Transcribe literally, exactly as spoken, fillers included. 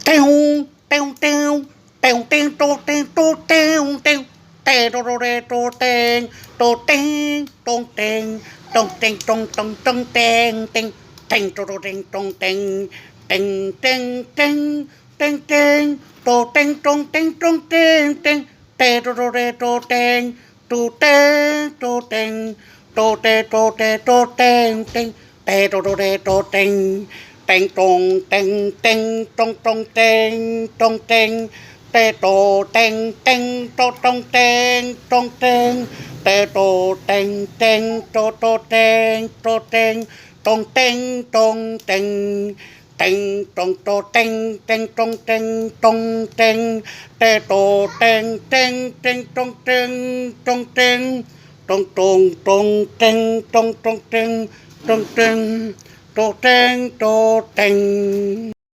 Teng, teng, teng, teng, teng, to, teng, to, teng, teng, te, to, to, te, to, teng, to, teng, tong, teng, tong, teng, tong, tong, tong, teng, teng, teng, to, to, teng, tong, teng, teng, teng, teng, teng, teng, to, teng, tong, teng, tong, teng, teng, te, to, to, te, to, teng, to, teng, to, teng, to, te, to, te, to, teng, teng, te, to, to, te, to, teng, teng, tong, teng, teng, tong, tong, teng, tong, teng, te, to, teng, teng, to, tong, teng, tong, teng, te, to, teng, teng, to, to, teng, to, teng, tong, teng, tong, teng, teng, tong, to, teng, teng, tong, teng, tong, teng, te, to, teng, teng, teng, tong, teng, tong, teng, tong, tong, tong, teng, tong, tong, teng, tong, teng, to, teng, to, teng.